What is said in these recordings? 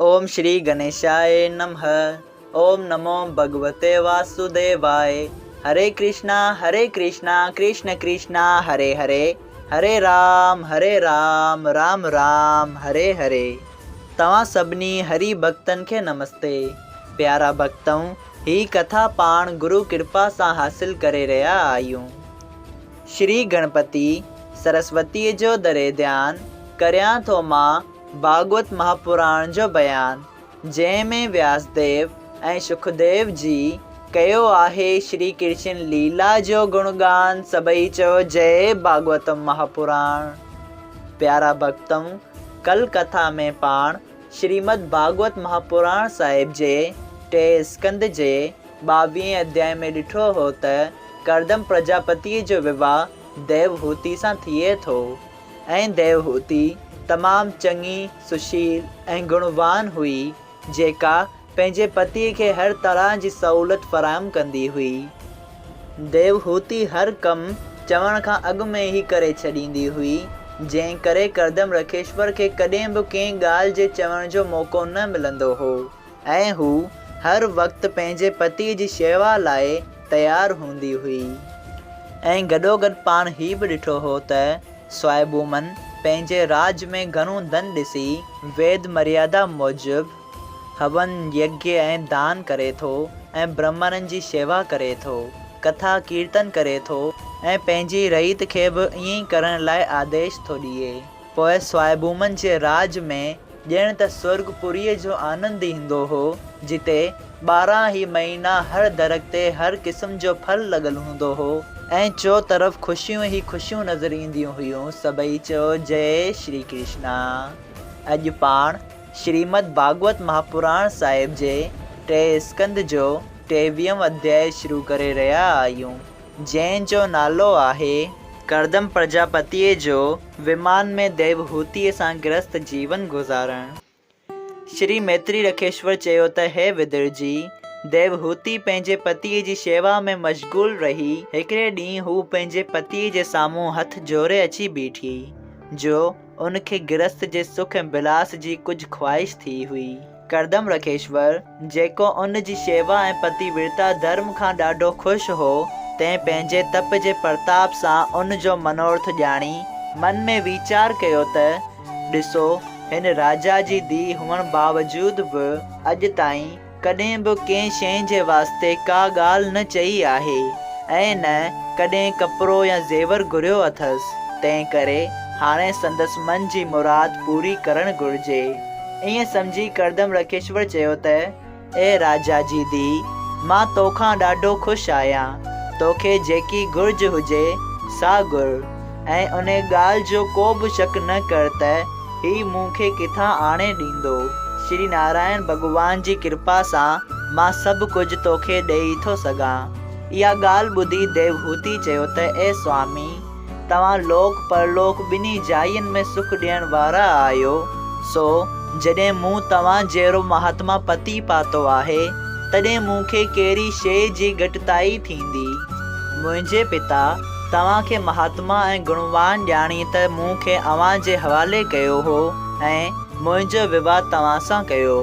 اوم شري گنيشاء نمھ اوم نمو ڀڳوتي واسوديواء هري ڪرشنا هري ڪرشنا ڪرشن ڪرشنا هري هري هري رام هري رام رام رام هري هري توهان سڀني هري ڀڳتن کي نمستي پيارا ڀڳتؤ هي ڪٿا پاڻ گرو ڪرپا سان حاصل ڪري رهيا آهيون. شري گڻپتي سرسوتيء جو دري ڌيان ڪريان ٿو مان ڀاڳوت مهاپراڻ جو بيان، جنهن ۾ وياسديو ۽ شڪديو جي ڪيو آهي شري ڪرشن ليلا جو گڻگان سڀئي چئو جئي ڀاڳوتم مهاپراڻ. پيارا ڀڳتؤ ڪل ڪٿا ۾ پاڻ شريمد ڀاڳوت مهاپراڻ صاحب جي ٽئين اسڪنڌ جي ٻاويهين اڌيائي ۾ ڏٺو هو ته ڪردم پرجاپتيء جو وواهه ديوهوتي سان ٿئي ٿو. ۽ ديوهوتي تمام چڱي، سشيل ۽ گڻوان هئي، جيڪا پنهنجي پتيء کي هر طرح جي سهولت فراهم ڪندي هئي. ديوهوتي هر ڪم چوڻ کان اڳ ۾ ئي ڪري ڇڏيندي هئي، جنهن ڪري ڪردم رکيشور کي ڪڏهن به ڪنهن ڳالهه جي چوڻ جو موقعو نه ملندو هو ۽ هو هر وقت پنهنجي پتيء جي شيوا لاء تيار هوندي هئي ۽ گڏوگڏ پاڻ هي به ڏٺو هو ته سوائبومن پنهنجي راڄ ۾ گهڻو ڌن ڏسي ويد مريادا موجب هون، يگيه ۽ دان ڪري ٿو ۽ برهمڻن جي شيوا ڪري ٿو، ڪٿا ڪيرتن ڪري ٿو ۽ پنهنجي رعيت کي به ائين ئي ڪرڻ لاء آديش ٿو ڏئي. پوء سوائبومن جي راڄ ۾ ڄڻ ته سورڳ پوريء جو آنند ايندو هو، جتي 12 ئي مهينا هر درخت تي هر قسم جو ڦل لڳل هوندو هو ۽ چو طرف خوشيون ئي خوشيون نظر اينديون هيون، سڀئي چئو جئي شري ڪرشنا. اڄ پاڻ شريمد ڀاڳوت مهاپراڻ صاحب جي ٽئين اسڪنڌ جو ٽيويهون اڌيائي شروع ڪري رهيا آهيون. جنهن جو نالو آهي. ڪردم پرجاپتيء جو ومان ۾ ديوهوتيء سان گرهست جيون گذارڻ. شري ميتري رکيشور چيو ته هي ودر جي! ديوهوتي پنهنجي پتيء جي شيوا ۾ مشغول رهي. هڪڙي ڏينهن هوء پنهنجي پتيء جي سامهون هٿ جوڙي اچي بيٺي، جو ان کي گرهست جي سک ۽ ولاس جي ڪجهه خواهش ٿي هئي. ڪردم رکيشور، جيڪو ان جي شيوا ۽ پتي ورتا ڌرم کان ڏاڍو خوش هو، تنهن پنهنجي تپ جي پرتاب سان ان جو منورٿ ڄاڻي، من ۾ ويچار ڪيو ته، ڏسو، هن راجا جي ڌيء هئڻ باوجود به اڄ تائين ڪڏهن به ڪنهن شيء جي واسطي ڪا ڳالهه نه چئي آهي ۽ نه ڪڏهن ڪپڙو يا زيور گهريو اٿس، تنهنڪري هاڻي سندس من جي مراد پوري ڪرڻ گهرجي. ائين سمجهي ڪردم رکيشور چيو ته، اي راجا جي ڌيء، مان توکان ڏاڍو خوش آهيان. توکي جيڪي گهرج هجي، سا گهر، ۽ انهي ڳالهه جو ڪو به شڪ نه ڪر ته هي مون کي ڪٿان آڻي ڏيندو. شري نارائڻ ڀڳوان جي ڪرپا سان مان سڀ ڪجهه توکي ڏيئي ٿو سگهان. اها ڳالهه ٻڌي ديوهوتي چيو ته، اي سوامي! توهان لوڪ پرلوڪ ٻنهي جاين ۾ سک ڏيڻ وارا آهيو، سو جڏهن مون توهان جهڙو مهاتما پتي پاتو آهي، تڏهن مون کي ڪهڙي شيء جي گهٽتائي ٿيندي؟ منهنجي پتا توهان کي مهاتما ۽ گڻوان ڄاڻي ته مون کي اوهان جي حوالي ڪيو هو ۽ منهنجو وواهه توهان سان ڪيو.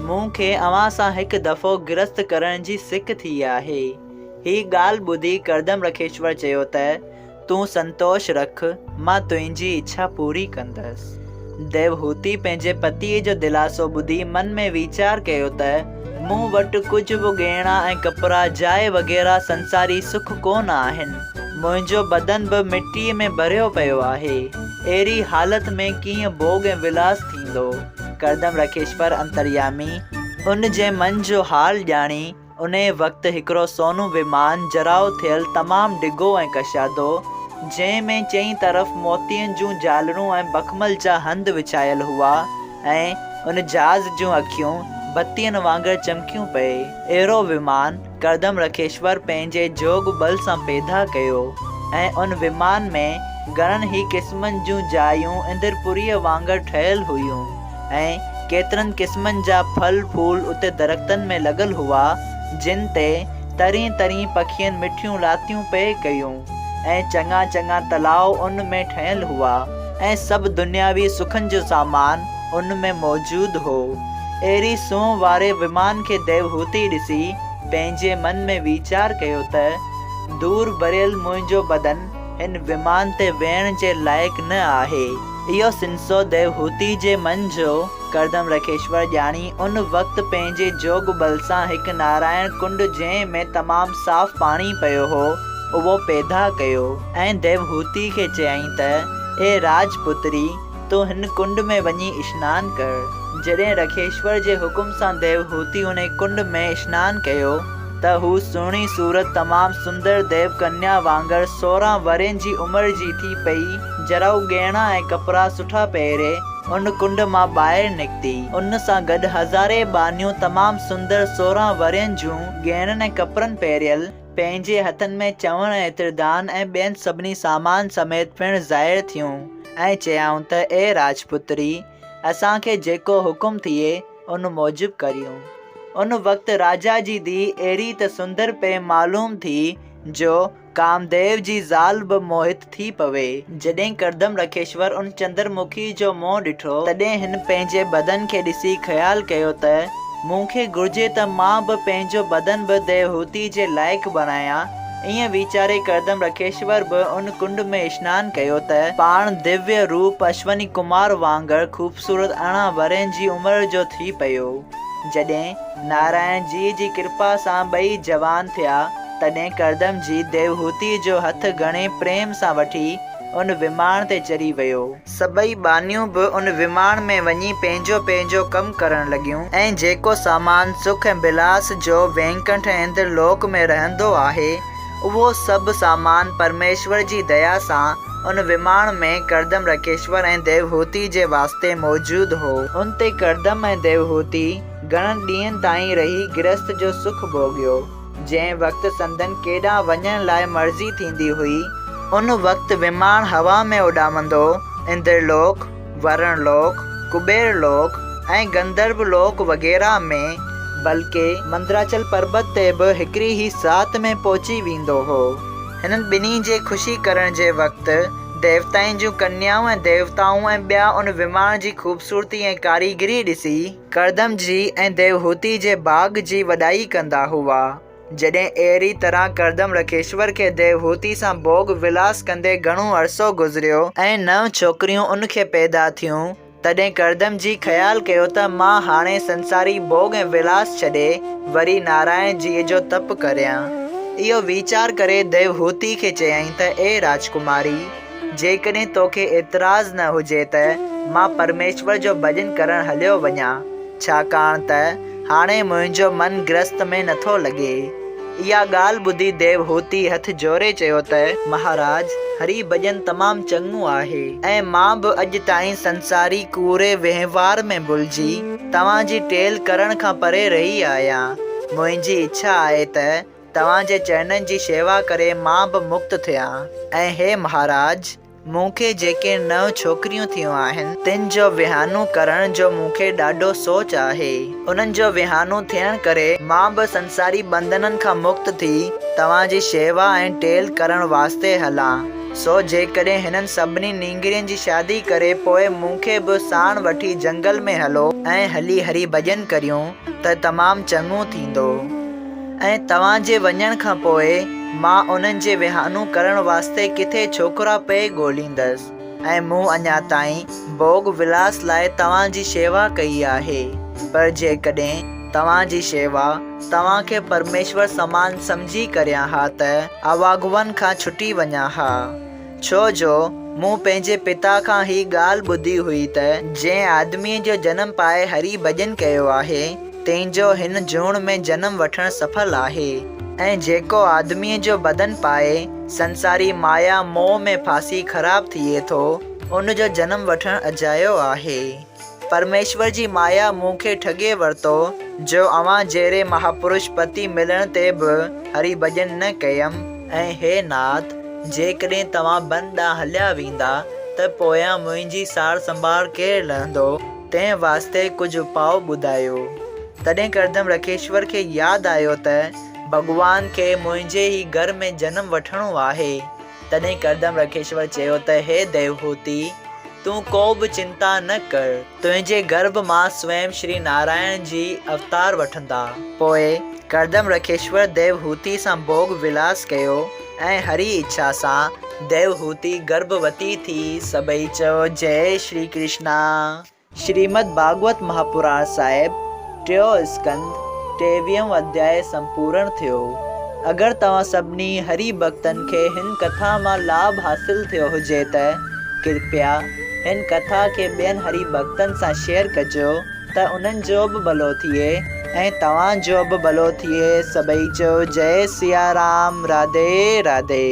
مون کي اوهان سان هڪ دفعو گرهست ڪرڻ جي سڪ ٿي آهي. هي ڳالهه ٻڌي ڪردم رکيشور چيو ته، تون سنتوش رک، مان تنهنجي اڇا پوري ڪندس. ديوهوتي پنهنجي پتيء جو دلاسو ٻڌي من ۾ ويچار ڪيو ته، مون وٽ ڪجهه به ڳهڻا ۽ ڪپڙا، جاء وغيره سنساري سک ڪونه آهن. منهنجو بدن به مٽيء ۾ ڀريو پيو آهي. اهڙي حالت ۾ ڪيئن ڀوڳ ۽ ولاس ٿيندو؟ ڪردم رکيشور انتريامي ان جي من جو حال ڄاڻي انهيء وقت هڪڙو سونو ومان جراء ٿيل تمام ڊگهو ۽ ڪشادو، جنهن ۾ چئين طرف موتين جون جالرون ۽ بخمل جا هنڌ وڇايل هئا ۽ ان جهاز جون اکيون بتين وانگر چمڪيون پئي. اهڙو ومان ڪردم رکيشور پنهنجي جوڳ ٻل سان پيدا ڪيو ۽ ان ومان ۾ گهڻن ئي قسمن جون جايون اندرپوريء وانگر ٺهيل هيون. ۽ ڪيترن قسمن جا ڦل ڦول اتي درختن ۾ لڳل هئا، جن تي طرحين طرحين پکين مٺيون لاتيون پئي ڪيون ۽ چڱا چڱا تلاء ان ۾ ٺهيل هئا ۽ سڀ دنياوي سکن جو سامان ان ۾ موجود هو. اهڙي سونهن واري ومان کي ديوهوتي ڏسي پنهنجي من ۾ ويچار ڪيو ته، دور ڀريل منهنجو بدن هن ومان تي ويهڻ جي لائق نه آهي. اهو سنسو ديوهوتي جي من جو ڪردم رکيشور ڄاڻي ان وقت پنهنجي جوڳ ٻل سان هڪ نارائڻ ڪنڊ جنهن ۾ تمام صاف پاڻي پيو هو، اهو پيدا ڪيو ۽ ديوهوتي کي چيائين ته، اي راج پتري! تون هن ڪنڊ ۾ وڃي اشنان ڪر. جڏهن رکيشور جي حڪم سان ديوهوتي انهي ڪنڊ ۾ اشنان ڪيو ته هو سهڻي صورت تمام سندر ديو ڪنيا وانگر 16 ورهين جي عمر جي ٿي پئي. جرائو ڳهڻا ۽ ڪپڙا سٺا پهري ان ڪنڊ مان ٻاهر نڪتي. ان سان گڏ هزارين ٻانهيون تمام سندر 16 ورهين جون ڳهڻن ۽ ڪپڙن پهريل، پنهنجي هٿن ۾ چوڻ ۽ عطردان ۽ ٻين سڀني سامان سميت پڻ ظاهر ٿيون ۽ چيائون ته اي راجپتري! اسان کي جيڪو حڪم ٿئي، ان موجب ڪريون. ان وقت راجا جي ڌيء اهڙي ته سندر پئي معلوم ٿي، جو ڪامديو جي زال به موهت ٿي پوي. جڏهن ڪردم رکيشور ان چندر مکي جو منهن ڏٺو، تڏهن هن پنهنجي بدن کي ڏسي خيال ڪيو ته، مون کي گهرجي ته مان به پنهنجو بدن به ديوهوتي جي لائق بڻايان. ائين ويچاري ڪردم رکيشور به ان ڪنڊ ۾ اشنان ڪيو ته، پاڻ دويه روپ اشوني ڪمار وانگر خوبصورت 18 ورهين جي عمر جو ٿي پيو. جڏهن نارائڻ جيء جي ڪرپا سان ٻئي جوان ٿيا، تڏهن ڪردم جي ديوهوتيء جو هٿ گهڻي پريم سان وٺي ان وماڻ تي چڙهي ويو. سڀئي ٻانهيون به ان وماڻ ۾ وڃي پنهنجو پنهنجو ڪم ڪرڻ لڳيون ۽ جيڪو سامان سک ۽ بلاس جو وينڪنٺ ۽ اندر لوڪ ۾ رهندو آهي، اهو سڀ سامان پرميشور جي ديا سان ان وماڻ ۾ ڪردم رکيشور ۽ ديوهوتي جي واسطي موجود هو. ان تي ڪردم ۽ ديوهوتي گهڻن ڏينهن تائين رهي گرهست جو سک ڀوڳيو. جنهن وقت سندن ڪيڏانهن وڃڻ لاء مرضي ٿيندي هئي، ان وقت وماڻ هوا ۾ اڏامندو اندر لوڪ، ورڻ لوڪ، ڪٻير لوڪ ۽ گنڌرو لوڪ وغيره ۾، بلڪه مندراچل پربت تي به هڪڙي ئي ساعت ۾ پهچي ويندو هو. هنن ٻنهي جي خوشي ڪرڻ جي وقت ديوتائن جون ڪنيائون ۽ ديوتائون ۽ ٻيا ان وماڻ جي خوبصورتي ۽ ڪاريگري ڏسي، ڪردم جي ۽ ديوهوتي جي ڀاڳ جي وڏائي ڪندا هئا. جڏهن اهڙي طرح ڪردم رکيشور کي ديوهوتي سان ڀوڳ ولاس ڪندي گهڻو عرصو گذريو ۽ نو ڇوڪريون ان کي پيدا ٿيون، تڏهن ڪردم جي خيال ڪيو ته مان هاڻي سنساري ڀوڳ ۽ ولاس ڇڏي وري نارائڻ جيء جو تپ ڪريان. اهو ويچار ڪري ديوهوتي کي چيائين ته اي راجڪماري! جيڪڏهن توکي اعتراض نه هجي ته مان پرميشور جو ڀڄن ڪرڻ هليو وڃان، ڇاڪاڻ ته هاڻي منهنجو من گرهست ۾ نٿو لڳي. اها ڳالهه ٻڌي ديوهوتي هٿ جوڙي چيو ته. مهاراج، هري ڀڄن تمام چڱو آهي ۽ مان به اڄ تائين سنساري ڪوڙي وهنوار ۾ ڀلجي توهان جي ٽيل ڪرڻ کان پري رهي آهيان. منهنجي اڇا آهي ته توهان جي چرنن جي شيوا ڪري مان به مڪت ٿيان ۽ هي مهاراج! مون کي جيڪي نو ڇوڪريون ٿيون آهن، تن جو وهانو ڪرڻ جو مون کي ڏاڍو سوچ آهي. انهن جو وهانو ٿيڻ ڪري مان به سنساري ٻنڌنن کان مڪت ٿي توهان جي شيوا ۽ ٽيل ڪرڻ واسطي هلان. سو جيڪڏهن هنن سڀني نينگرين جي شادي ڪري پوء مون کي به ساڻ وٺي جهنگل ۾ هلو ۽ هلي هري ڀڄن ڪريون ته تمام چڱو ٿيندو. ۽ توهان جي وڃڻ کان پوء مان انهن جي وهانو ڪرڻ واسطي ڪٿي ڇوڪرا پئي ڳوليندس ۽ مون اڃا تائين ڀوڳ ولاس لاء توهان جي شيوا ڪئي آهي، پر جيڪڏهن توهان جي شيوا توهان کي پرميشور سمان سمجهي ڪريان ها ته اواگون کان ڇٽي وڃان ها. ڇو جو مون پنهنجي پتا کان هي ڳالهه ٻڌي هئي ته جنهن آدميء جو جنم پائي هري ڀڄن ڪيو آهي، تنهن جو هن جوڻ ۾ جنم وٺڻ سڦل آهي ۽ جيڪو آدميء جو بدن پائي سنساري مايا موهه ۾ ڦاسي خراب ٿئي ٿو، ان جو جنم وٺڻ اجايو آهي. پرميشور جي مايا مون کي ٺڳي ورتو، جو اوهان جهڙي مهاپرش پتي ملڻ تي به هري ڀڄن نه ڪيم. ۽ هي ناٿ، جيڪڏهن توهان بن ڏانهن هليا ويندا، ته پويان منهنجي سار سنڀار ڪير لهندو، تنهن واسطي ڪجهه اپاء ٻڌايو. تڏهن ڪردم رکيشور کي ياد آيو ته ڀڳوان کي منهنجي ئي گهر ۾ جنم وٺڻو آهي. تڏهن ڪردم رکيشور چيو ته هي ديوهوتي! تون ڪو به چنتا نه ڪر، تنهنجي گرڀ مان سويم شري نارائڻ جي اوتار وٺندا. پوء ڪردم رکيشور ديوهوتي سان ڀوڳ ولاس ڪيو ۽ هري اڇا سان ديوهوتي گرڀوتي ٿي. سڀئي چئو جئي شري ڪرشنا. شريمد ڀاڳوت مهاپراڻ صاحب، ٽيون اسڪنڌ، ٽيويهون اڌياء سمپورڻ ٿيو. اگر توهان سڀني هري ڀڳتن کي هن ڪٿا مان لاڀ حاصل ٿيو هجي ته ڪرپيا هن ڪٿا کي ٻين هري ڀڳتن سان شيئر ڪجو ته انهن جو به ڀلو ٿئي ۽ توهان جو به ڀلو ٿئي سڀئي چئو جئي سيارام راڌي راڌي.